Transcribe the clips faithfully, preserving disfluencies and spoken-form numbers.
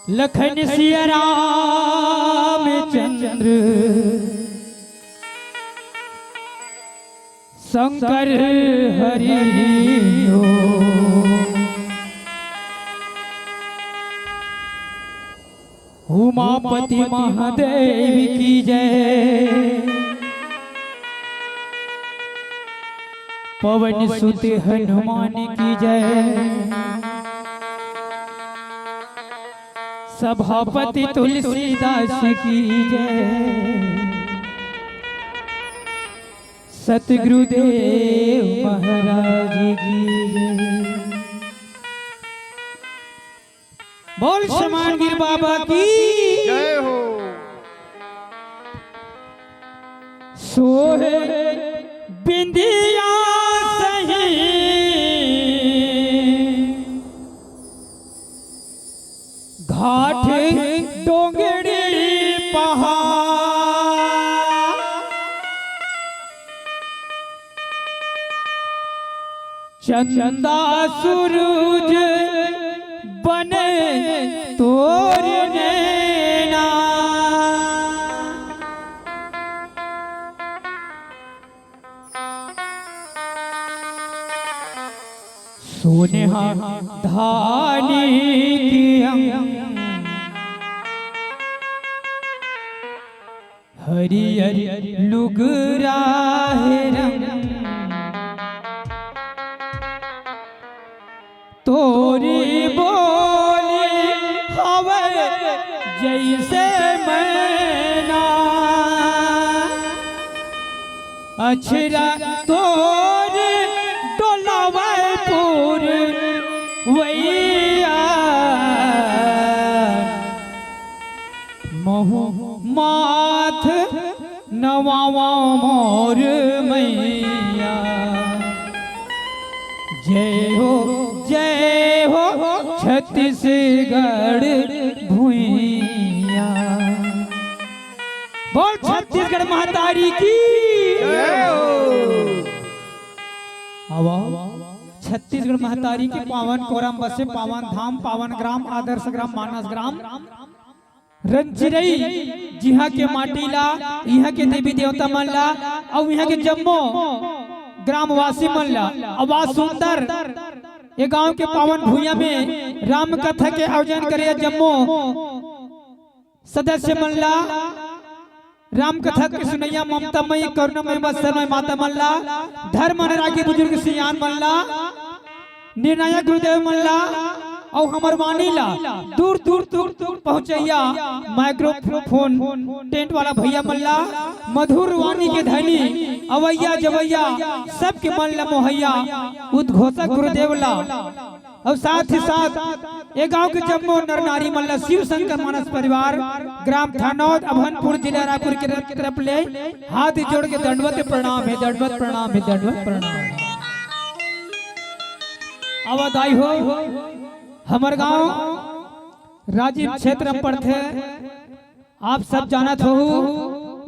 लखन सिया राम चंद्र शंकर हरि हो। उमापति महादेव की जय। पवन सुत हनुमान की जय। सभापति तुलसीदास की जय। सतगुरुदेव महाराज की जय। बोल शमान गिर बाबा की जय हो। सोहे बिंदिया सही घाट डोंगरी पहाड़। चंदा सूरज बने तोर नैना। सोनहा धानी के अंग, हरियर लुगरा हे रंग। तोरी बोली हवे जैसे मैना, अछरा तोरी डोलावे पुरवैया। महू माथ नवावा मोर मैया। जय हो, जय हो छत्तीसगढ़ भुइया। बोल छत्तीसगढ़ महतारी की। जय हो। आवा, छत्तीसगढ़ महतारी के पावन कोरम बसे पावन धाम, पावन ग्राम, आदर्श ग्राम, मानस ग्राम, रंचिरई, जिहाँ के माटी ला, इहाँ के देवी देवता मन ला, अउ इहाँ के जम्मो ग्रामवासी मन ला, अउ आज सुंदर ये गांव के पावन भुइयां में राम कथा के आयोजन करे जम्मो सदस्य मन ला, राम कथा के सुनैया ममता मई, करुणा मई, वत्सल मई माता मन ला, धर्म अनुरागी बुजुर्ग सियान मन ला, निर्णायक गुरुदेव मन ला, अउ हमर वाणी ला दूर दूर दूर दूर पहुंचैया माइक्रोफोन टेंट वाला भैया मन ला, मधुर वाणी के धनी अवैया जवैया सबके मन ला मोहैया उद्घोषक गुरुदेव ला, अउ साथ ही साथ ये गांव के जम्मो नर नारी मन ला शिव शंकर मानस परिवार, ग्राम थानौद, अभनपुर, जिला रायपुर के तरफ ले हाथ जोड़ के दंडवत प्रणाम हे, दंडवत प्रणाम हे, दंडवत प्रणाम हे। अवध आई हो, हमर गांव राजिम क्षेत्र में पड़थे। आप सब जानत होहू,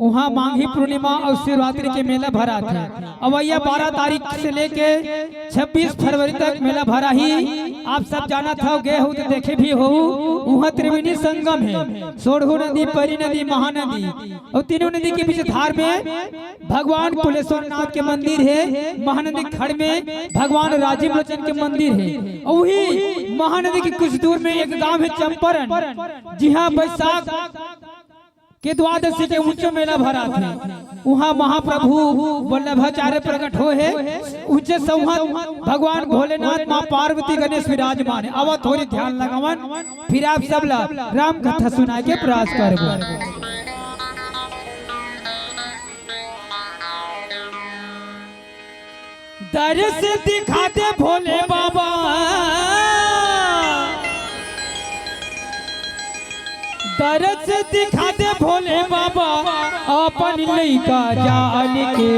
उहाँ मांघी पूर्णिमा अउ शिवरात्रि के मेला भराथे। अवइया बारह तारीख से लेके छब्बीस फरवरी तक मेला भराही। आप सब जानत हव, गे हव त देखे भी होहू, उहाँ त्रिवेणी संगम हे, सोढ़ू नदी, परी नदी, महानदी, अउ तीनों नदी के बीच धार में भगवान कुलेश्वर नाथ के मंदिर हे, महानदी के खड़ में भगवान राजीव लोचन के मंदिर हे। अउ उही महानदी के कुछ दूर में एक गांव हे चंपरन, जिहां बैसाख के द्वादशी के ऊंचो मेला भराथे। उहां महाप्रभु वल्लभाचार्य प्रकट होय हे। ऊंचे संवत भगवान भोलेनाथ, मां पार्वती, गणेश विराजमान हे। आवा थोरी ध्यान लगावन, फिर आप सब ला राम कथा सुनाय के प्रयास करबो। दरस दिखा दे भोले बाबा, दरस दिखा दे भोले बाबा, अपन लइका जान के।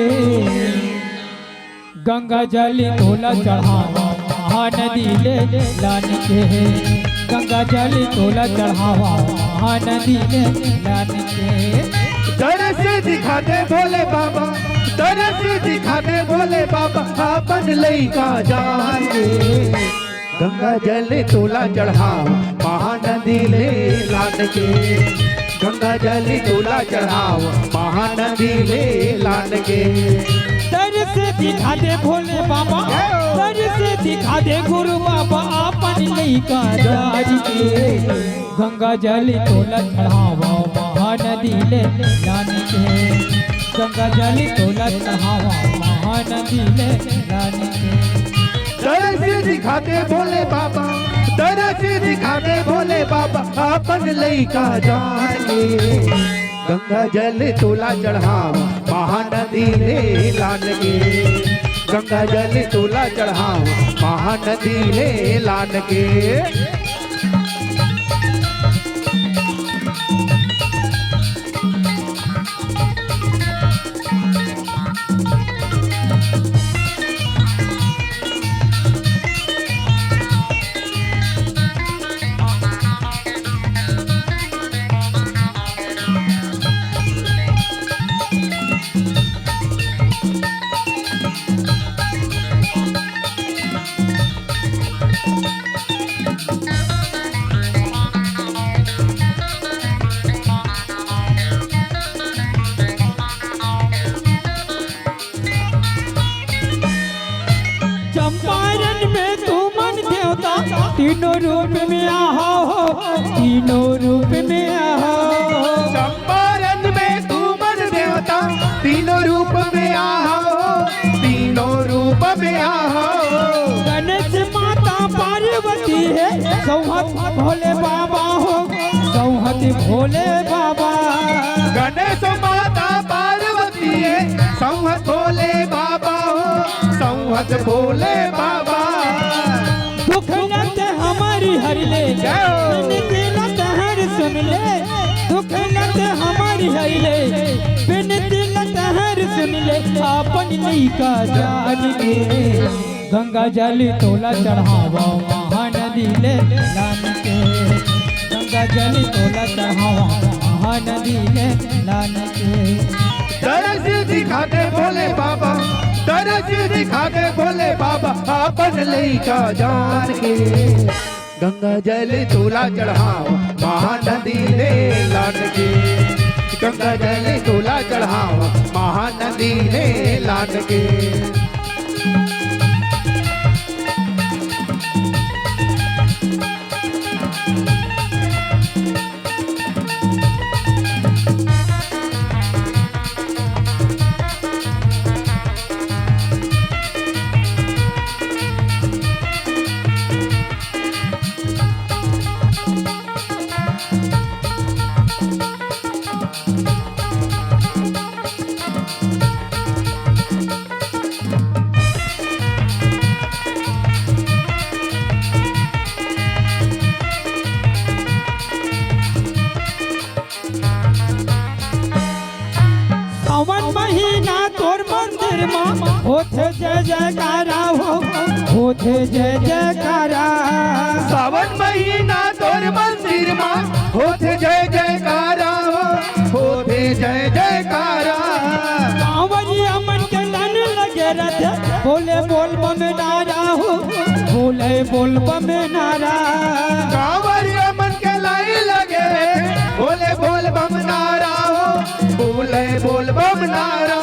गंगा जल तोला चढ़ावा, महानदी ले लान के। गंगा जल तोला चढ़ावा, महानदी ले लान के। दरस दिखा दे भोले बाबा, दरस दिखा दे भोले बाबा, अपन लइका जान के। गंगा जल तोला चढ़ावा, महानदी ले लान के। गंगा जल तोला चढ़ावा, महानदी ले लान के। दरस दिखा दे भोले बाबा, दरस दिखा दे गुरु बाबा, अपन लइका जान के। गंगा जल तोला चढ़ावा, महानदी ले लान के। गंगा जल तोला चढ़ावा, महानदी ले लान के। दरस दिखा दे भोले बाबा, दरस दिखा दे भोले बाबा, अपन लइका जान के। गंगा जल तोला चढ़ावा, महानदी ले लान के। गंगा जल तोला चढ़ावा, महानदी ले लान के। तीनों रूप में आहा हो, तीनों रूप में आहा हो। चंपारण में तू मन देवता, तीनों रूप में आहा हो, तीनों रूप में आहा हो। गणेश माता पार्वती हे, सौहत भोले बाबा हो, सौहत भोले बाबा। गणेश माता पार्वती हे, सौहत भोले बाबा हो, सौहत भोले बाबा। दुख लत हमारी हरि ले, जय हो। बिनती लत हर सुन ले। दुख लत हमारी हरि ले, बिनती लत हर सुन ले। आपन लइका जान के गंगा जल तोला चढ़ावा महानदी ले लान के। गंगा जल तोला चढ़ावा महानदी ले लान के। तरस दिखा दे भोले बाबा, तरस दिखा दे भोले बाबा, आपन लइका जान के। गंगा जल तोला चढ़ावा महानदी ले लान के। गंगा जल तोला चढ़ावा महानदी ले लान के। सावन महीना तोर मंदिर मा होथे जय जयकारा हो, होथे जय जयकारा। सावन महीना तोर मंदिर मा होथे जय जयकारा हो, होथे जय जयकारा। कांवरिया मन के लाइन लगे रथे, बोले बोल बम नारा हो, बोले बोल बम नारा। कांवरिया मन के लाइन लगे रथे, बोले बोल बम नारा हो, बोले बोल बम नारा।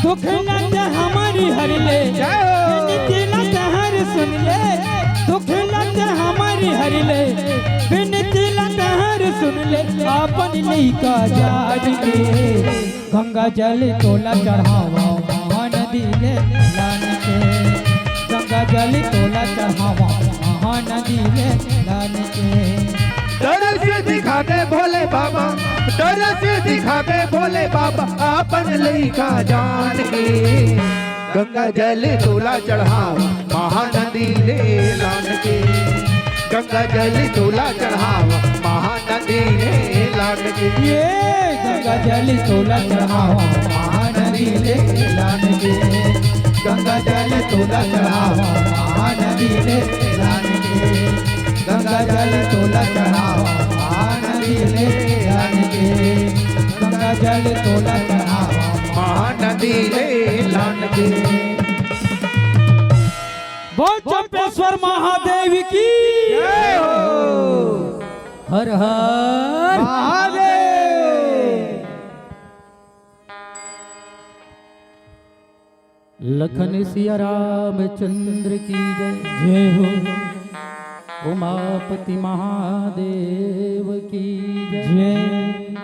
दुख लत हमारी हरि ले, जय हो। बिनती लत हर सुन ले। दुख लत हमारी हरि ले, बिनती लत हर सुन ले। आपन लइका जान के गंगा जल तोला चढ़ावा महानदी ले लान के। गंगा जल तोला चढ़ावा महानदी ले लान के। तरस दिखा दे भोले बाबा, तरस दिखा दे भोले बाबा, आपन लइका जान के। गंगा जल तोला चढ़ावा महानदी ले लान के। गंगा जल तोला चढ़ावा महानदी ले लान के। ये गंगा जल तोला चढ़ावा महानदी ले लान के। गंगा जल तोला चढ़ावा महानदी ले लान के। गंगा जल तोला चढ़ावा महानदी ले लान के। गंगा जल तोला चढ़ावा महानदी ले लान के। बोल चंपेश्वर महादेव की। जय हो। हर हर महादेव। लखन सिया रामचंद्र की जय। जय हो। उमापति महादेव की जय। जय।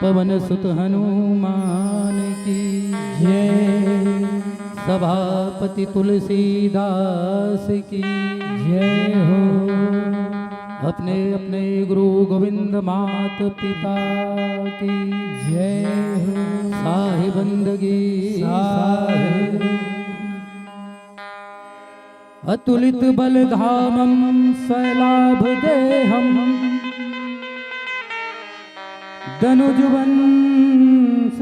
पवन सुत हनुमान की जय। सभापति तुलसीदास की जय हो। अपने अपने गुरु गोविंद मात पिता की जय हो। साहिब बंदगी साहिब। अतुलित बल धामम सैलाभ देहम। दनुज वंश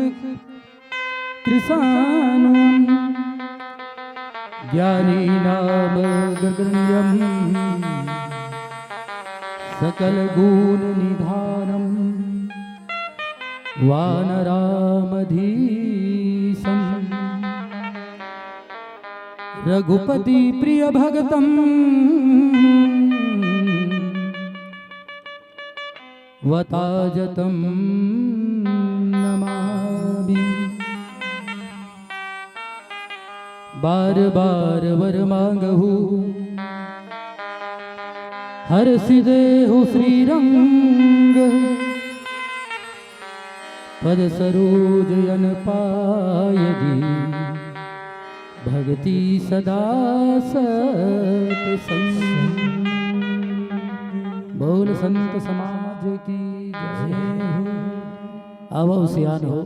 कृशानुम। ज्ञानी नाम गगनयम। सकल गुण निधानम। वानरामधीशम। रघुपति प्रिय भगतम। वताजतम नमामि। बार बार वर मांगहु। हरषि देहु श्रीरंग पद सरोज अन पाय जी। भगति सदा सत संग। बोल संत समाज की जय हो। आवो सियान हो।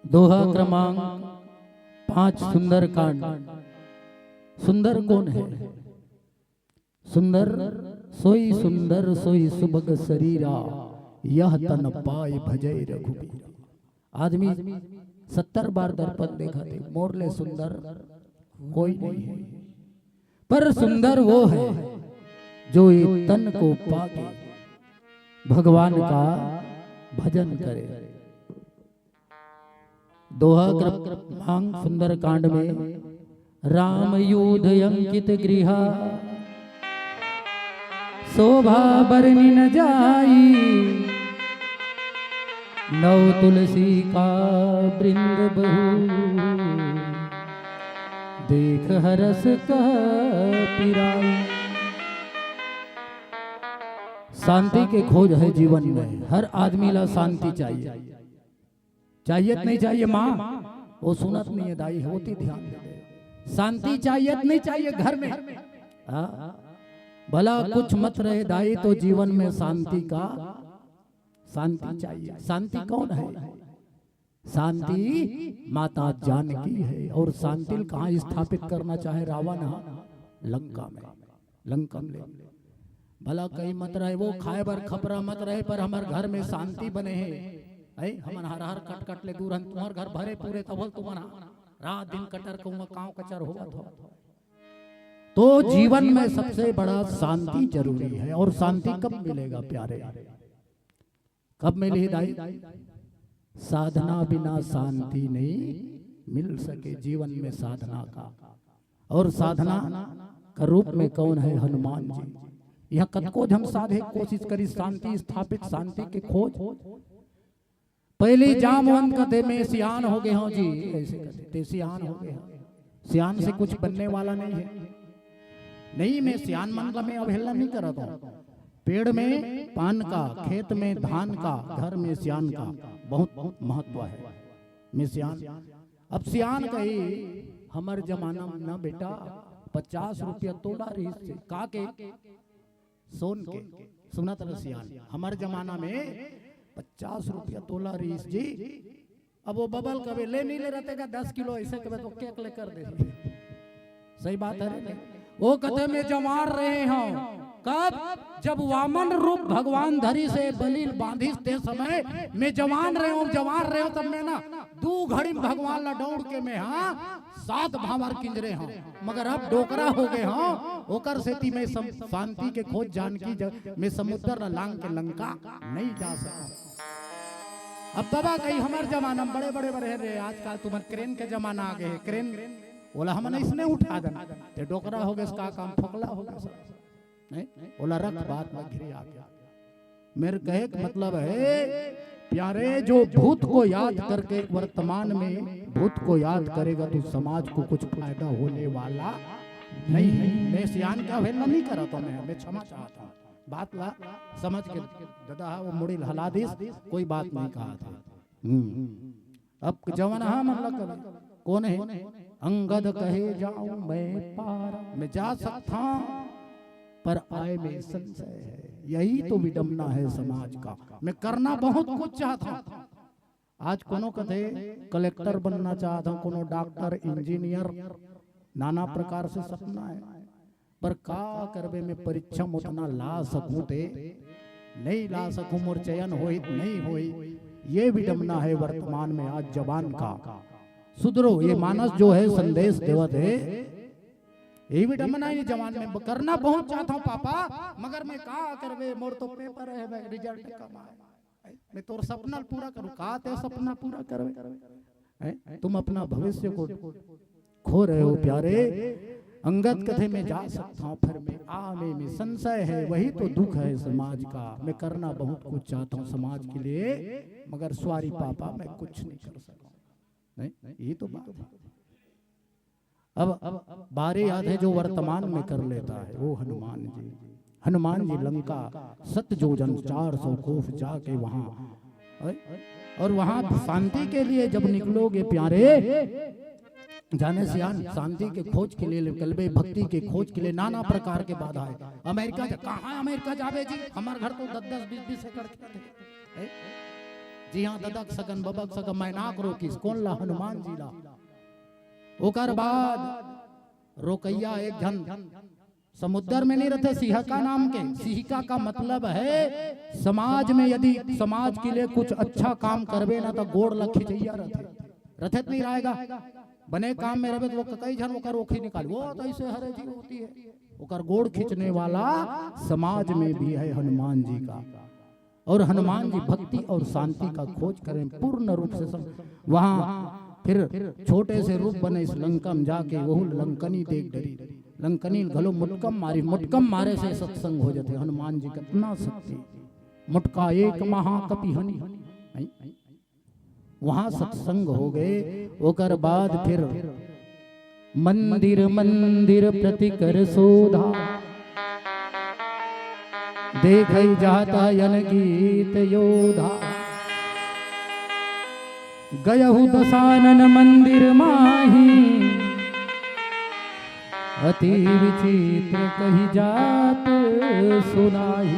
दोहा क्रमांक पाँच, सुंदर कांड। सुंदर कौन है? सुंदर सोई सुंदर सोई सुभग शरीरा, यह तन पाए भजै रघुबीरा। आदमी सत्तर बार दर्पण देखथे, मोर ले सुंदर कोई नहीं है, पर सुंदर वो है जो ये तन को पाके भगवान का भजन करे। दोहा क्रमांक सुंदरकांड में, राम यूध अंकित गृहा, शोभा बरनि न जाई, नव तुलसी का वृंद बहु, देख हरस कह पिराई। शांति के खोज है जीवन में, हर आदमी ला शांति चाहिए। चाहिए त नहीं चाहिए माँ? वो सुनत नहीं है दाई, होती ध्यान दे दे। शांति चाहिए त नहीं चाहिए घर में? हाँ? भला कुछ मत रहे दाई तो जीवन में शांति का, शांति चाहिए। शांति कौन है? शांति माता जानकी है। और शांति ल कहाँ स्थापित करना चाहे रावण? हाँ, लंका में। लंका में। भला कहीं मत रहे, वो खाए बर खपरा मत रहे, पर हमर घर में शांति बने हे। ऐ, हमन हर हर कट कट ले दूर हन, तुम्हर घर भरे पूरे तभल तुमन ह रात दिन कटर कौआ कांव कचर होवत हो। तो जीवन में सबसे बड़ा शांति जरूरी है। और शांति कब मिलेगा प्यारे? कब मिलही दाई? साधना बिना शांति नहीं मिल सके। जीवन में साधना का, और साधना का रूप में कौन है? हनुमान जी। यहाँ कतको झन साधे कोशिश करी शांति स्थापित, शांति के खोज। पहली जामवंत कथे, "मैं सियान हो गए हूँ जी", ऐसे कथे, "ते सियान हो गए हूँ।" सियान से कुछ बनने वाला नहीं है। नहीं, मैं सियान मन ला मैं अवहेलना नहीं करत हूँ। पेड़ में पान का, खेत में धान का, घर में सियान का बहुत, बहुत महत्व है। मैं सियान, अब सियान कही, हमर जमाना में ना बेटा, पचास रुपया तोला रहिस हे, का के? सोन के। सुनत रह सियान, हमर जमाना में पचास रुपया तोला रहिस जी। अब वो बबल कबे ले नहीं ले रहते का दस किलो ऐसे कबे तो केक ले कर दे। सही बात है रे? वो कथे मैं जवान रहे हूँ। कब? जब वामन रूप भगवान धरिस हे, बलि ल बांधिस ते समय मैं जवान रहे हूँ, जवान रहे हूँ, तब मैं ना दू घड़ी में भगवान ला दौड़ के मैं, हाँ, सात भांवर किंजरे हूँ, मगर अब डोकरा हो गए हूँ, ओकर सेती मैं सम-, शांति के खोज जानकी ज-, मैं समुद्र ला लांग के लंका नहीं जा सकूँ। अब बाबा कही हमर जमाना में बड़े बड़े बड़े रे, आजकल तुम्हर क्रेन के जमाना आ गए हे, क्रेन ओला हमन इसने उठा देन, ते डोकरा हो गए, का काम, फोकला हो गए सब, नहीं? ओला रख, बात में घिरी आ गया। मेरे कहे का मतलब है प्यारे, जो भूत को याद करके वर्तमान में भूत को याद करेगा तो समाज को कुछ फायदा होने वाला नहीं है। मैं सियान का अवहेलना नहीं करत हूँ, मैं, मैं क्षमा चाहत हूँ। बात ला समझ के ददा वो मुड़ी ल हला दिस, कोई बात नहीं कहा था। हम्म। अब जवन हा मतलब कवि कौन है? अंगद कहे जाऊं मैं पारा, मैं जा सकता हूं, पर आए में संशय है। यही तो विडम्बना है समाज का। मैं करना बहुत कुछ चाहता हूं। आज कोनो कथे कलेक्टर बनना चाहत हूं, कोनो डॉक्टर, इंजीनियर, नाना प्रकार से सपना है। पर का करबे, मैं परीक्षा म ओतना ला सकूं ते नहीं ला सकूं, मोर चयन होही त नहीं होही। ये विडम्बना है वर्तमान में आज जवान का। सुधरो, ये मानस जो है संदेश देवत है, ये विडम्बना है जवान में। करना बहुत चाहता हूं पापा, मगर मैं का करबे, मोर तो पेपर है, मैं रिजल्ट कम आए। मैं तोर सपना पूरा करूं, का ते सपना पूरा करबे? हैं? तुम अपना भविष्य को खो रहे हो प्यारे। अंगद कथे मैं जा सकता हूं, फिर मैं आ में, में संशय है, वही तो दुख है समाज का। मैं करना बहुत कुछ चाहता हूं समाज के लिए, मगर सॉरी पापा, मैं कुछ नहीं कर सकता। नहीं, ये तो बात है। अब बारे याद है जो वर्तमान में कर लेता है, वो हनुमान जी। हनुमान जी लंका सत योजन, चार सौ कोस जाके वहां, और वहां शांति के लिए जब निकलोगे प्यारे, जाने सियान, शांति के खोज के लिए निकलबे, भक्ति के खोज के लिए नाना प्रकार के बाधा है। अमेरिका जा, कहाँ अमेरिका जाबे जी? हमार घर तो दस दस बीस बीस एकड़ खेत है। हैं? जी हाँ, ददक सकन, बबक सकन, मैनाक रोकिस, कोन ला? हनुमान जी ला। ओकर बाद रोकैया एक झन समुद्र में नहीं रहते, सिहका नाम के। सिहका का मतलब है समाज में यदि समाज के लिए कुछ अच्छा काम करबे ना, तो गोड़ ला खिंचैया रहते, रहते तो नहीं रहेगा। बने काम में रहबे तो वो कई झन ओकर ओखी निकाल, वो तो ऐसे हरे जी होती है, ओकर गोड़ खींचने वाला समाज में भी है हनुमान जी का। और हनुमान जी भक्ति और शांति का खोज करें पूर्ण रूप से सब। वहां फिर छोटे से रूप बने इस लंका में जाके, वहू लंकनी देख डरी। लंकनी घलो मुटकम मारी, मुटकम मारे से सत्संग हो जाते। हनुमान जी कितना शक्ति, मुटका एक महाकपि हनी। वहां सत्संग हो गए। ओकर बाद फिर मंदिर मंदिर प्रति कर शोधा, देखै जात अनगित योधा। गयहु दसानन मंदिर माही, अति विचित्र कहि जात सुनाही।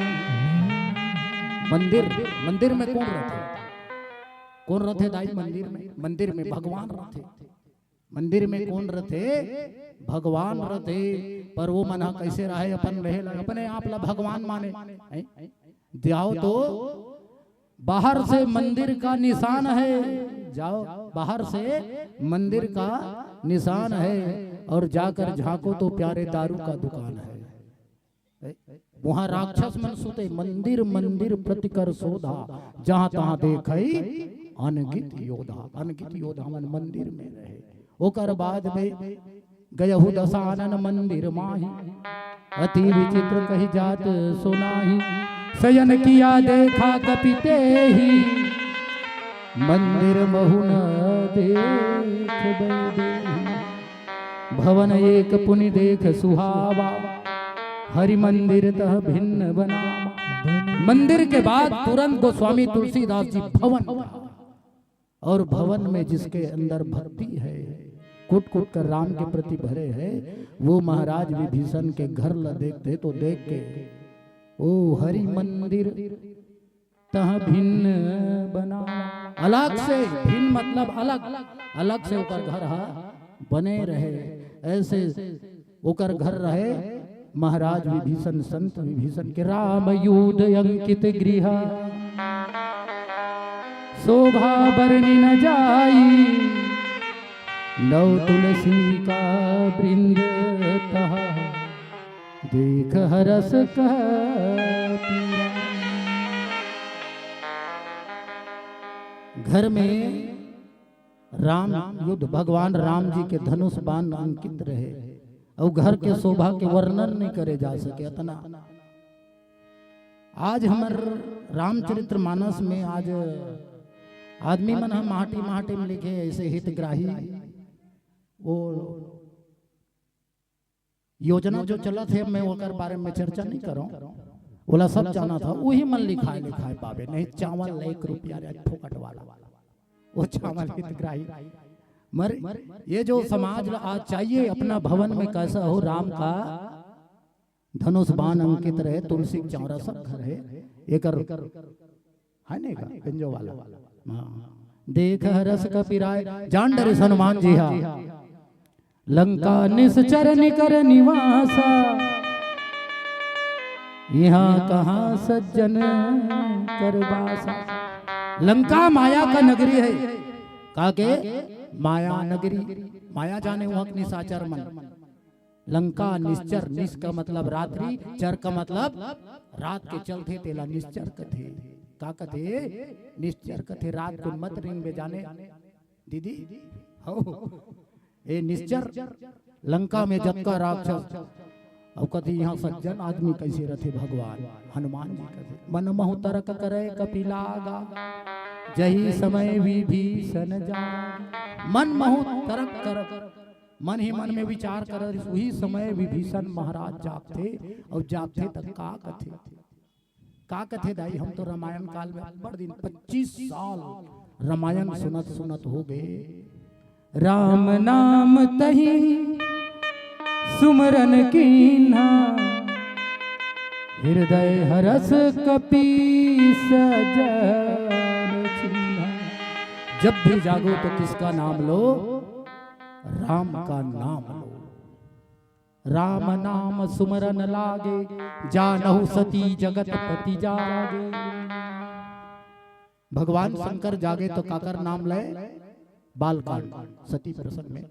मंदिर, मंदिर में कोन रथे? कोन रथे दाई मंदिर में? मंदिर में भगवान रथे। मंदिर में कोन रथे? भगवान रथे। पर वो मन ह कइसे रहे? अपन रहे ला, अपने आप ला भगवान माने। हैं? जाओ तो बाहर से मंदिर का निशान है, जाओ, बाहर से मंदिर का निशान है, और जाकर झांको तो प्यारे दारू का दुकान है। वहां राक्षस मन सुते, मंदिर मंदिर प्रति कर शोधा, जहां तहां देखई अनगित योधा। अनगित योधा मन मंदिर में रहे। ओकर बाद में गयहु दसानन मंदिर माही, अति विचित्र कहि जात सुनाही। शयन किया देखा कपि तेहि, मंदिर महु न देखबै देहि। भवन एक पुनि देख सुहावा, हरि मंदिर तह भिन्न बनावा। मंदिर के बाद तुरंत गोस्वामी तुलसीदास जी भवन गया। और भवन में जिसके अंदर भक्ति है, कुट कुट कर राम के प्रति भरे है, वो महाराज विभीषण के घर ला देखते तो देख के, ओ हरि मंदिर तह भिन्न बना, अलग से, भिन्न मतलब अलग, अलग से ओकर घर हा बने रहे। ऐसे ओकर घर रहे महाराज विभीषण, संत विभीषण के। राम युद्ध अंकित गृह, शोभा बरनि न जाई, नौ तुलसी का वृंद तहा, देख हरस कह पीरा। घर में राम युद्ध, भगवान राम जी के धनुष बाण अंकित रहे, और घर के शोभा के वर्णन नहीं करे जा सके। इतना आज हमर रामचरित्र मानस में आज आदमी मन ह माटी माटी में लिखे, ऐसे हितग्राही, वो योजना जो चलत हे, मैं ओकर बारे में चर्चा नहीं करूं, ओला सब जाना था, वही मन लिखाए लिखाए पावे, नहीं चावल एक रुपया रे फोकट वाला, वो चावल हितग्राही। मर ये जो समाज ला आज चाहिए अपना भवन में कैसा हो, राम का धनुष बाण अंकित रहे, तुलसी के चौरा सब घर है, एकर है नहीं का, पिंजो वाला। हाँ। देख हरस कपि राय, जान डरे हनुमान जी हा। लंका निश्चर निकर निवासा, यहाँ कहाँ सज्जन कर बासा। लंका माया का नगरी है, का के? माया नगरी। माया जाने वहाँ के निशाचर मन। लंका निश्चर, निश का मतलब रात्रि, चर का मतलब रात के चलथे, तेला निश्चर कथे। का कथे? निश्चर कथे। रात को मत रिंग में जाने दीदी, हो ए निश्चर, लंका में जतका राक्षस, अउ कथे यहाँ सज्जन आदमी कैसे रथे भगवान हनुमान जी कथे। मन महु तरक करे कपिलागा, जही समय विभीषण जागा। मन महु तरक कर मन ही मन में विचार करत रहिस। उही समय विभीषण महाराज जागथे, अउ जागथे त का कथे, का कथे दाई, हम तो रामायण काल में बड़ दिन, पच्चीस साल रामायण सुनत सुनत हो गए। राम नाम तही सुमरन कीन्हा, हृदय हरस कपीस जन चिन्हा। जब भी जागो तो किसका नाम लो? राम का नाम लो। राम नाम सुमरन लागे, जानहु सती जगत पति जागे। भगवान शंकर जागे तो काकर नाम ले? बालकांड, सती प्रसंग में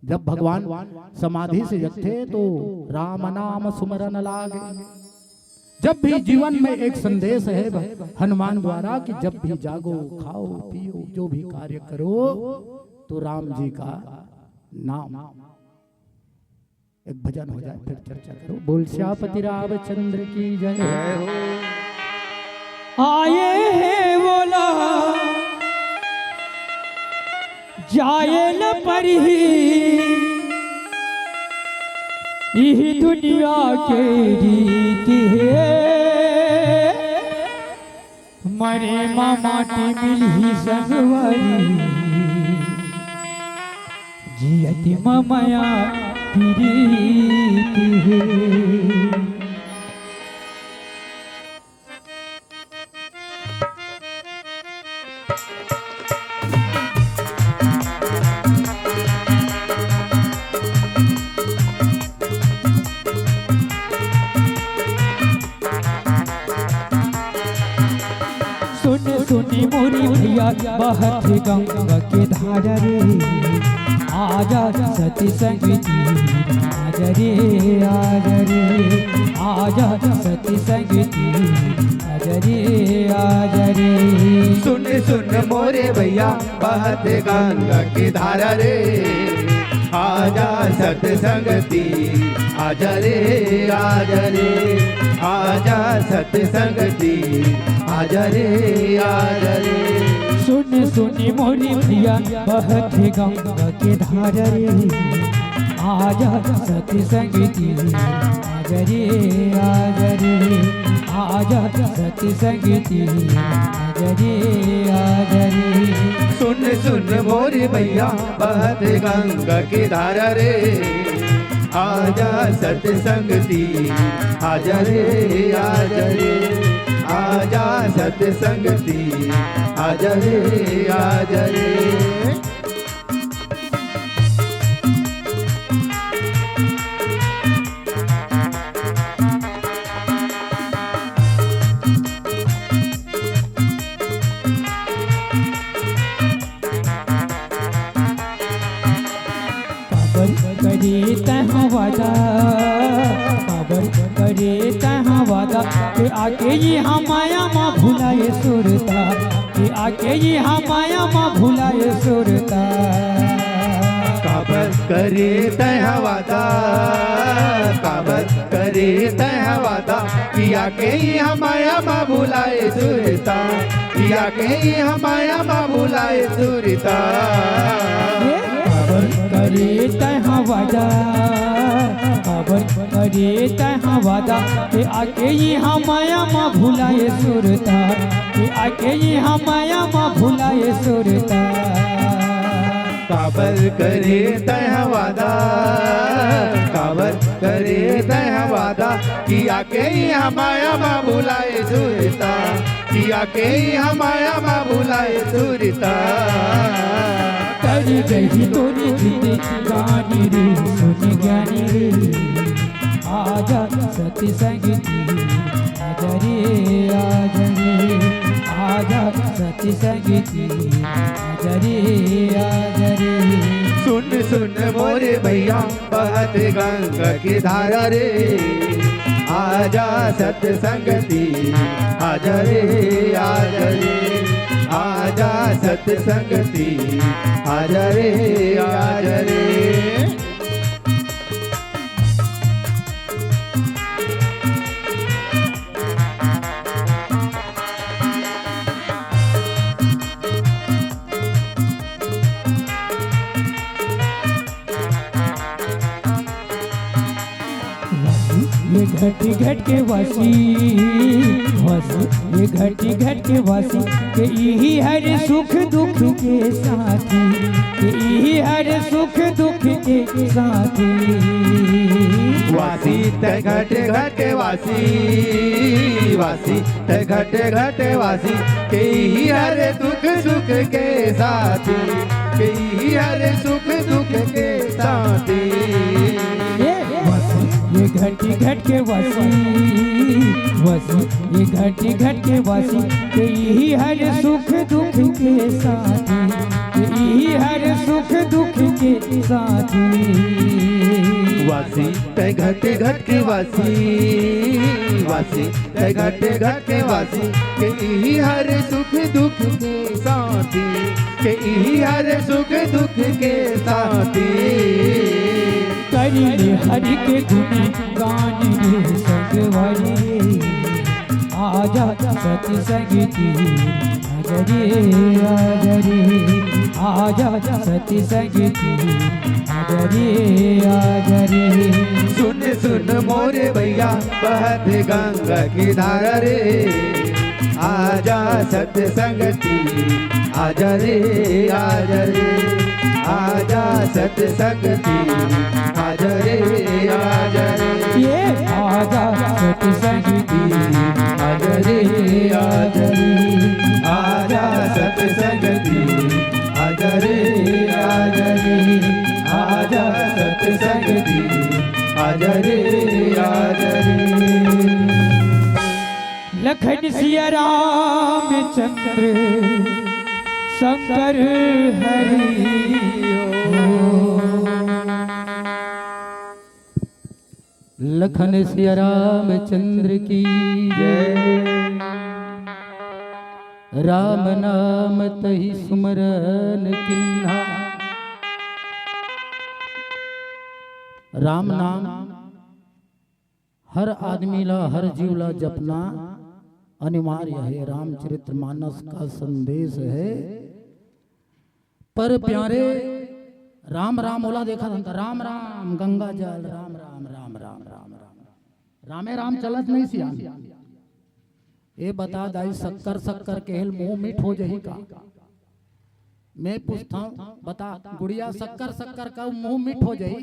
जब भगवान समाधि से जगथे तो राम नाम सुमरन लागे। जब भी जीवन में एक संदेश है भ-, हनुमान द्वारा कि जब भी जागो, खाओ, पियो, जो भी कार्य करो तो राम जी का नाम। एक भजन हो जाए, फिर चर्चा करो। बोल सियापति रामचंद्र की जय। जय हो। आए हैं बोला, जाए न परही, यही दुनिया के रीति है। मरे मा माटी मिलही संगवारी, जियति मा मया प्रीति हे। सुन सुन मोरी भैया, बहत गंगा के धारा रे। आजा सतसंग तीर, आजा रे, आजा रे। आजा सतसंग तीर, आजा रे, आजा रे। सुन सुन मोरे भैया, बहत गंगा के धारा रे। आजा सतसंग तीर, आजा रे, आजा रे। आजा सतसंग तीर, आजा रे, आजा रे। सुन सुन मोरी भैया, बहत गंगा के धारा रे। आजा सतसंग तीर, आजा रे, आजा रे। आजा सतसंग तीर, आजा रे, आजा रे। सुन सुन मोरे भैया, बहत गंगा के धारा रे। आजा सतसंग तीर, आजा रे, आजा रे। आजा सतसंग तीर, आजा रे, आजा रे। काबर करे तैं वादा, काबर करे तैं वादा, के आके इहाँ माया मा भुलाए सुरता, के आके इहाँ माया मा भुलाए सुरता। काबर करे तैं वादा, काबर करे तैं वादा, कि आके इहाँ माया मा भुलाए सुरता, कि आके इहाँ माया मा भुलाए सुरता। काबर करे तैं वादा, काबर करे तैं वादा, कि आके इहाँ माया मा भुलाए सुरता, कि आके इहाँ माया मा भुलाए सुरता। काबर करे तैं वादा, काबर करे तैं वादा, कि आके इहाँ माया मा भुलाए सुरता, कि आके इहाँ माया मा भुलाए सुरता। कर गई तोरी जिंदगानी रे, सुन ज्ञानी रे, आजा सतसंग तीर, आजा रे, आजा रे। आजा सतसंग तीर, आजा रे, आजा रे। सुन सुन मोरे भैया, बहत गंगा के धारा रे। आजा सतसंग तीर, आजा रे, आजा रे। आजा सतसंग तीर, आजा रे, आजा रे। घटी घट के वासी, वासी, ये घटी घट के वासी, के इही हर सुख दुख के साथी, के इही हर सुख दुख के साथी। वासी तैं घट घट के वासी, वासी तैं घट घट के वासी, के इही हर सुख दुख के साथी, के इही हर सुख दुख के साथी। ये वासी, ये घटी घट के वासी, वासी, ये घटी घट के वासी, के इही हर सुख दुख के साथी, के इही हर सुख दुख के साथी। वासी तैं घट घट के वासी, वासी तैं घट घट के वासी, के इही हर सुख दुख के साथी, के इही हर सुख दुख के साथी। करी ले हरि के गुण गान रे संगवारी रे, आजा सतसंग की आजा रे, आजा रे, आजा सतसंग की आजा रे, आजा रे। सुन सुन मोरे भैया, बहत गंगा की धारा रे, आजा सतसंग की आजा रे, आजा रे, आजा सतसंग की आजा रे, आजा रे। ये आजा सतसंग की आजा रे, आजा रे, आजा सतसंग की आजा रे, आजा रे, आजा सतसंग की आजा रे, आजा रे। लखन सिया रामचंद्र शंकर हरि। लखन सिया रामचंद्र की जय। राम नाम तहि सुमरन किन्हा। राम नाम हर आदमी ला, हर जीव ला जपना अनिवार्य है। रामचरित मानस का संदेश है। पर प्यारे, राम राम ओला देखत हन त राम राम गंगा जल, राम राम, राम राम, राम राम। रामे राम चलत नहीं सियान। ए बता दाई, शक्कर शक्कर केहेल मुंह मीठ हो जही का? मैं पूछता हूँ, बता गुड़िया, शक्कर शक्कर का मुंह मीठ हो जही?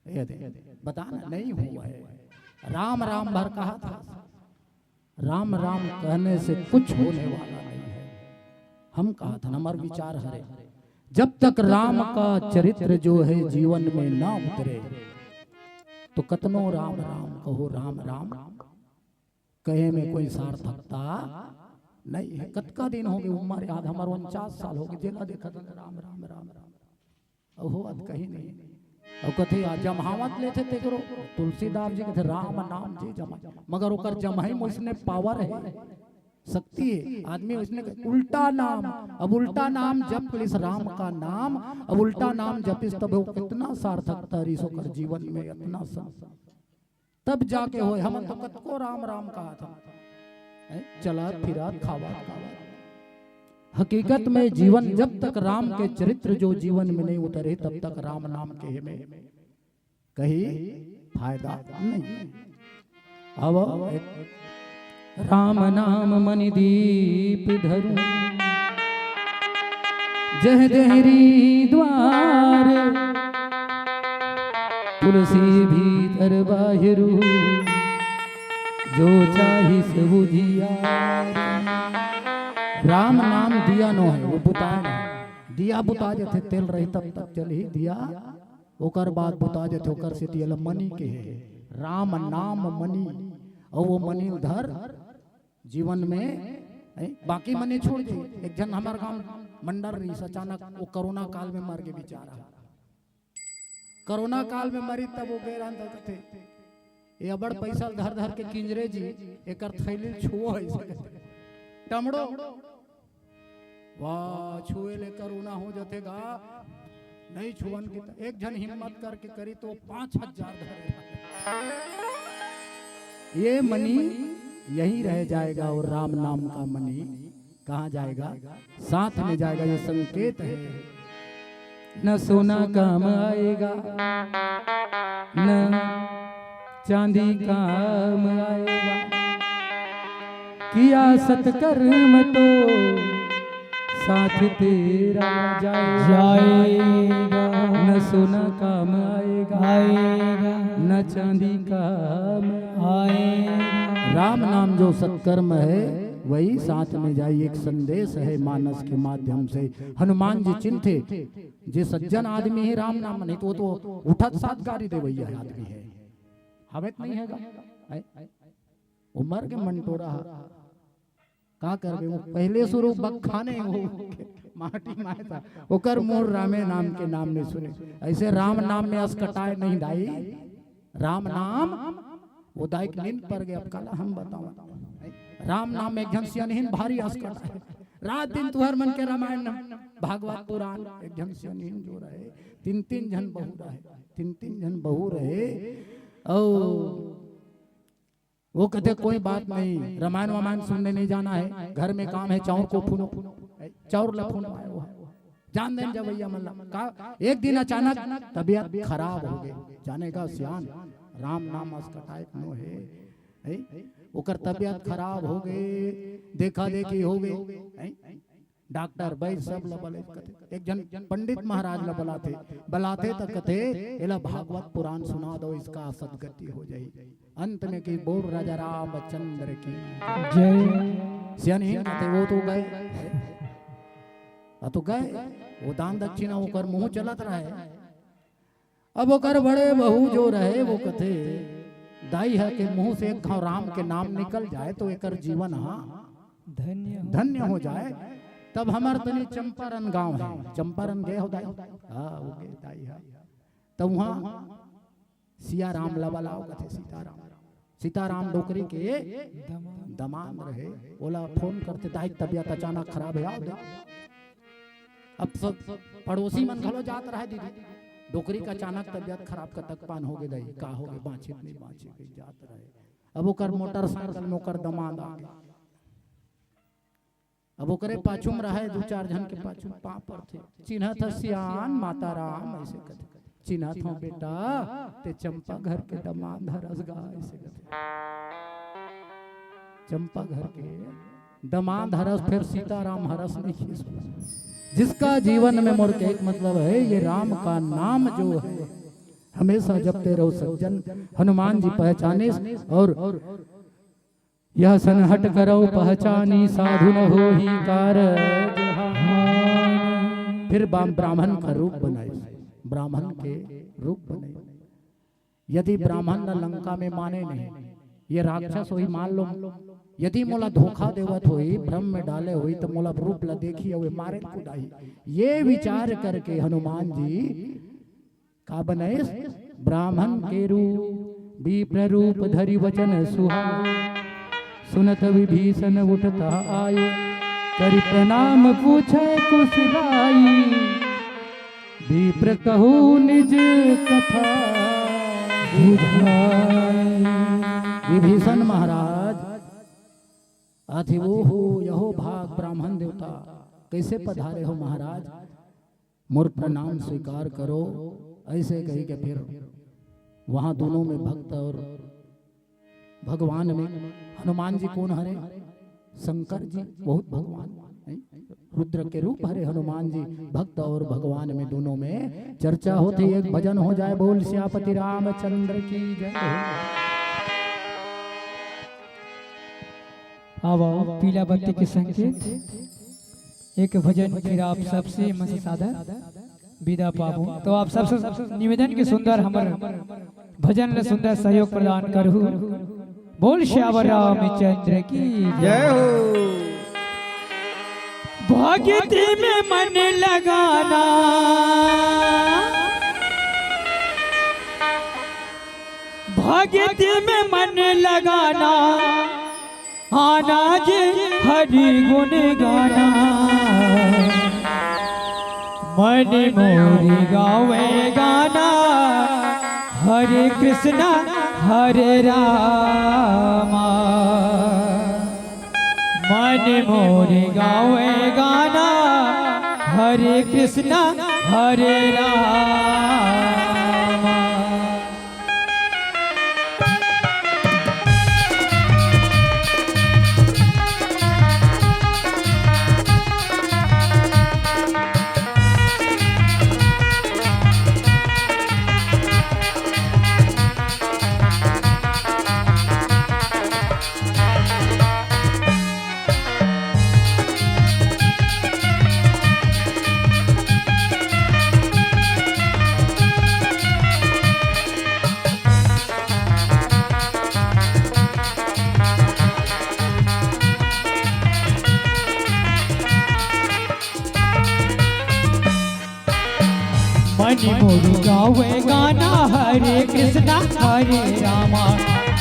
ये दे, बता ना, नहीं हुआ है। राम राम भर कहा था, राम राम कहने से कुछ होने वाला नहीं है। हम कहा था, हमार विचार हरे, जब तक राम का चरित्र जो है जीवन में ना उतरे, तो कतनो राम राम कहो, राम राम कहे में कोई सार्थकता नहीं है। कतका दिन हो गए, उम्र याद हमार उनचास साल हो गए, जेला देखत हन राम राम, राम राम। अउ होवत कहीं नहीं। अउ कथे, आ जम्हावत लेथे तेकरो, तुलसीदास जी कथे, "राम नाम जे जमाए।" मगर ओकर जम्हई में ओइसने पावर है, शक्ति है। आदमी ओइसने कहे, उल्टा नाम, अब उल्टा नाम जप लिस राम का नाम, अब उल्टा नाम जपिस तब वो कितना सार्थकता रिस ओकर जीवन में, इतना सा। तब जाके होय, हमन तो कतको राम राम कहा था, हैं? चलत फिरत खावत खावत। हकीकत में जीवन जब तक राम के चरित्र जो जीवन में नहीं उतरे, तब तक राम नाम कहे में कहीं फायदा नहीं। अब एक राम नाम मनि दीप धरु, जह देहरी द्वार, तुलसी भीतर बाहिरु, जो चाहिस उजियार। राम नाम दिया नो है, वो बुताए नहीं। दिया बुता जथे, तेल रही तब तक चलही दिया, ओकर बाद बुता जथे, ओकर सेती एला मनी कहे। राम नाम मनी, अउ वो मनी ल धर जीवन में, हैं, बाकी मनी छोड़ दे। एक झन हमर गांव मंडल रहिस, अचानक वो कोरोना काल में मर गे बेचारा। कोरोना काल में मरी तब वो गए रहन त कथे, "ये अबड़ पैसा ल धर धर के किंजरे जी, एकर थैली ल छुओ है।" टमड़ो, वाह, छुए ले कोरोना हो जथे गा, नहीं छुअन की त-, एक झन हिम्मत करके करी तो पाँच हजार धरे। ये मनी यहीं रह जाएगा और राम नाम का मनी कहाँ जाएगा? साथ में जाएगा, ये संकेत है। न सोना काम आएगा, न चांदी काम आएगा, किया सत्कर्म तो साथ तेरा जाएगा। जाएगा। न सोना काम आएगा, आएगा। न चांदी काम आएगा। राम नाम जो सत्कर्म है, वही साथ में जाई। एक संदेश है मानस के माध्यम से। हनुमान जी चिन्हथे, जे सज्जन आदमी हे राम नाम, नहीं तो वो तो उठत साथ गारी देवइया आदमी हे। हवे त नहीं हे गा? है? उमर के मंटोरा हा। का करबे? वो पहले शुरू बखाने हो, माटी माय था। ओकर मोर रामे नाम के नाम नहीं सुने। ऐसे राम नाम में असकटाए नहीं दाई। राम नाम, वो दाई के नींद पर गए, अब काला हम बताओ। राम नाम में एक झन सियानहीन भारी असकटाए। रात दिन तुहर मन के रामायण, भागवत पुराण, एक झन सियानहीन जो रहे, तीन तीन झन बहू रहे, तीन तीन झन बहू रहे। और वो कहते, "कोई बात नहीं, रामायण वामायण सुनने नहीं जाना है, घर में काम है, चाउर को फूनो, चाउर ला फूनो आए वो है।" जान देन जवैया मन ला। का एक दिन अचानक तबीयत खराब हो गई, जाने का सियान राम नाम असकटाए नो है, है? ओकर तबीयत खराब हो गई, देखा देखी हो गई, है? डॉक्टर वैद्य सब ला बलाथे, एक झन पंडित महाराज ला बलाथे, बलाथे त कथे, "एला भागवत पुराण सुना दो, इसका सदगति हो जाई।" अंत में की बोल राजा रामचंद्र की जय। सियानहीन कथे, "वो तो गए, वो तो गए, वो दान दक्षिणा ओकर मुंह चलत रहे।" अब ओकर बड़े बहू जो रहे, वो कथे, "दाई हा के मुंह से एक घाव राम के नाम निकल जाए तो एकर जीवन हा धन्य हो। धन्य हो जाए।" तब हमर तनी चंपारण गांव है, चंपारण गए हो दाई? हाँ, वो गए दाई हा। तब वहाँ सिया राम ला बलाओ कथे, सीताराम, सीताराम डोकरी के दमांद रहे, ओला फोन करथे, "दाई तबीयत अचानक खराब है, आओ दे।" अब सब पड़ोसी मन घलो जात रहे, "दीदी, डोकरी का अचानक तबीयत खराब, कतक पान हो गे दाई, का हो गे, बाँचिस नहीं बाँचिस?" कहि जात रहे। अब ओकर मोटरसाइकिल में ओकर दमांद आ गे। अब ओकरे पाछू में रहे, दू चार झन के पाछू में पाँव परथे, "चिन्हत हस सियान, माता राम?" ऐसे कथे, "चिन्हत हंव बेटा, ते चंपा घर के दमांद हरस गा," ऐसे कथे। चंपा घर के दमांद हरस, फिर सीताराम हरस नहीं खीस। जिसका जीवन में मोर के एक मतलब है, ये राम का नाम जो है, हमेशा जपते रहो सज्जन। हनुमान जी पहचाने और "यह सन हट करौ पहचानी, साधु न होही कारज हानि।" फिर बा-, ब्राह्मण का रूप बनाए, ब्राह्मण के रूप बनाए। यदि ब्राह्मण ला लंका में माने नहीं, ये राक्षस होही मान लो, यदि मोला धोखा देवत होही, भ्रम में डाले होही, तो मोला रूप ला देखी अउ मारे कुदाही। ये विचार करके हनुमान जी का बनाइस? ब्राह्मण के रूप, विप्र रूप धरि वचन सुहाए। सुनत विभीषण उठत आए, करि प्रणाम पूछे कुशलाई। विप्र कहु निज कथा बुझाई। विभीषण महाराज, अथि वो हो, यहो भाग ब्राह्मण देवता, कैसे पधारे हो महाराज? मोर प्रणाम स्वीकार करो। ऐसे कहि के फिर वहाँ दोनों में भक्त और भगवान में, हनुमान जी कौन हरे? शंकर जी, बहुत भगवान, नहीं? रुद्र के रूप हरे हनुमान जी। भक्त और भगवान में दोनों में चर्चा होथे, एक भजन हो जाए। बोल सियापति रामचंद्र की जय। आओ, आओ, पीला बत्ती के संकेत। एक भजन फिर आप सबसे मन से सादर विदा पाबो। तो आप सबसे निवेदन के सुंदर हमर भजन ल सुंदर सहयोग प्रदान करहु। बोल सियावर रामचंद्र की जय। जय हो। भक्ति में मन लगाना, भक्ति में मन लगाना, आना जी हरि गुण गाना। मन मोर गावे गाना, हरे कृष्णा हरे रामा। मन मोर गावे गाना, हरे कृष्णा हरे रामा। मन मोर गावे गाना हरे कृष्णा हरे रामा।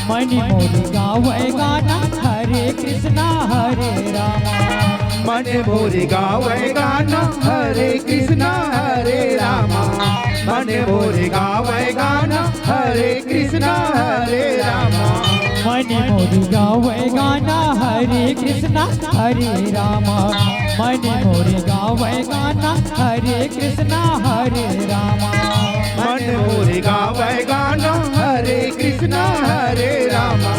मन मोर गावे गाना हरे कृष्णा हरे रामा। मन मोर गावे गाना हरे कृष्णा हरे रामा। मन मोर गावे गाना हरे कृष्णा हरे रामा। मन मोर गावे गाना हरे कृष्णा हरे रामा। मन मोर गावे गाना हरे कृष्णा हरे रामा। मन मोर गावे गाना हरे कृष्णा हरे रामा।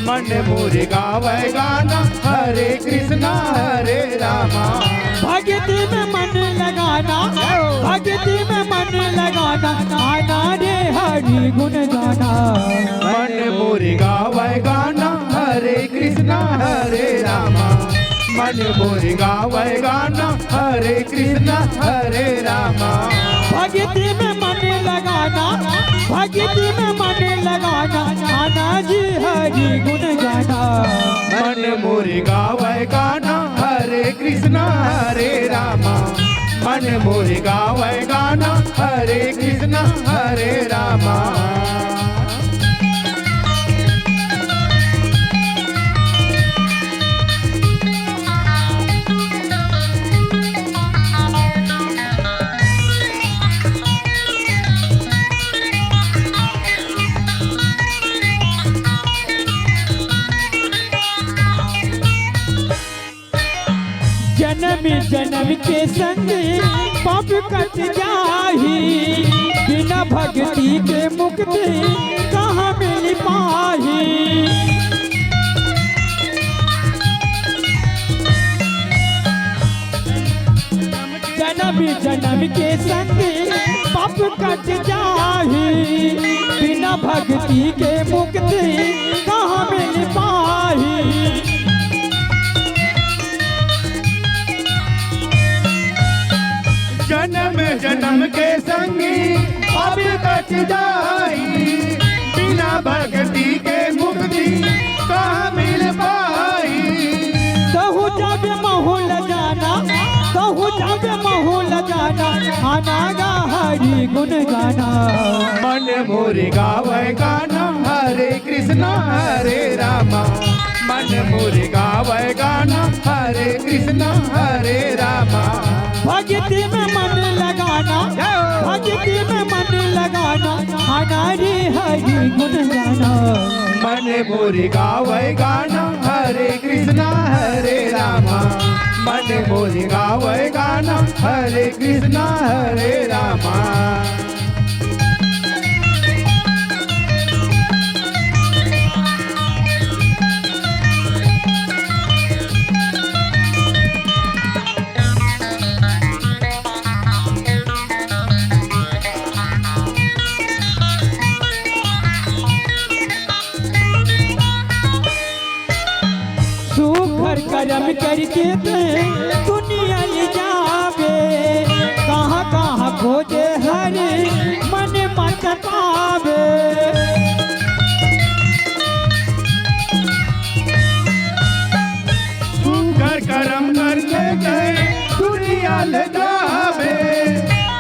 मन मोर गावे गाना हरे कृष्णा हरे रामा। भक्ति में मन लगाना, भक्ति में मन लगाना, आना रे हरि गुण गाना। मन मोर गावे गाना हरे कृष्णा हरे रामा। मन मोर गावे गाना हरे कृष्णा हरे रामा। भक्ति में मन लगाना, भक्ति में मन लगाना, आना जी हरि गुण गाना। मन मोर गावे गाना हरे कृष्णा हरे रामा। मन मोर गावे गाना हरे कृष्णा हरे रामा। जन्म जन्म के संग पाप कट जाही, बिना भक्ति के मुक्ति कहाँ मिल पाही। जन्म जन्म के संग पाप कट जाही, बिना भक्ति के मुक्ति कहाँ मिल पाही। जन्म जन्म के संगी अब कट जाई, बिना भक्ति के मुक्ति कहाँ मिल पाई। कहूँ जब महू ल जाना, कहूँ जब महू ल जाना, आना गा हरि गुण गाना। मन मोर गावे गाना हरे कृष्णा हरे रामा। मन मोर गावे गाना हरे कृष्णा हरे रामा। भक्ति में मन लगाना, भक्ति में मन लगाना, आना रे हरि गुण गाना। मन मोर गावे गाना हरे कृष्णा हरे रामा। मन मोर गावे गाना हरे कृष्णा हरे रामा। सुघर करम करके ते दुनिया ले जावे, कहाँ कहाँ खोजे हरि मन मत पावे। सुघर करम करके ते दुनिया ले जावे,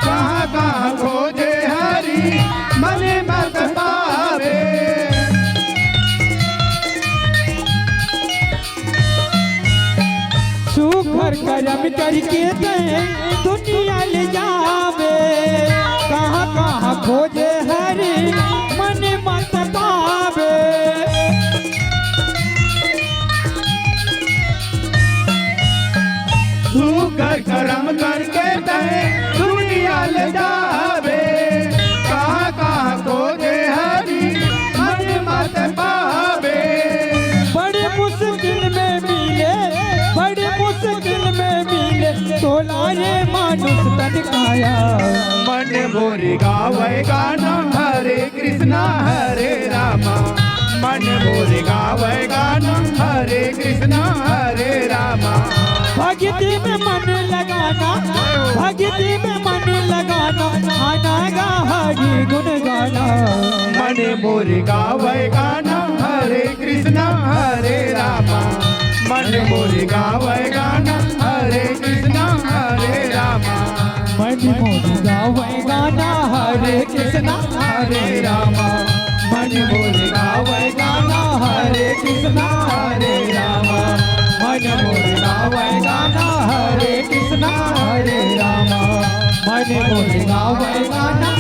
कहाँ कहाँ खोजे हरि मन मत पावे। सुघर करम करके ते दुनिया ले जावे, कहाँ कहाँ खोजे हरि मन मत पावे। सुघर करम करके ते दुनिया ले जावे, कहाँ कहाँ खोजे हरि मन मत पावे। बड़ी मुश्किल में मिले, बड़ी मुश्किल में मिले, तोला रे मानुष तन काया। मन मोर गावे गाना हरे कृष्णा हरे रामा। मन मोर गावे गाना हरे कृष्णा हरे रामा। भक्ति में मन लगाना, भक्ति में मन लगाना, आना गा हरि गुण गाना। मन मोर गावे गाना हरे कृष्णा हरे रामा। मन मोर गावे गाना हरे कृष्णा हरे रामा। मन मोर गावे गाना हरे कृष्णा हरे रामा। मन मोर गावे गाना हरे कृष्णा हरे रामा। मन मोर गावे गाना हरे कृष्णा हरे रामा। मन मोर गावे गाना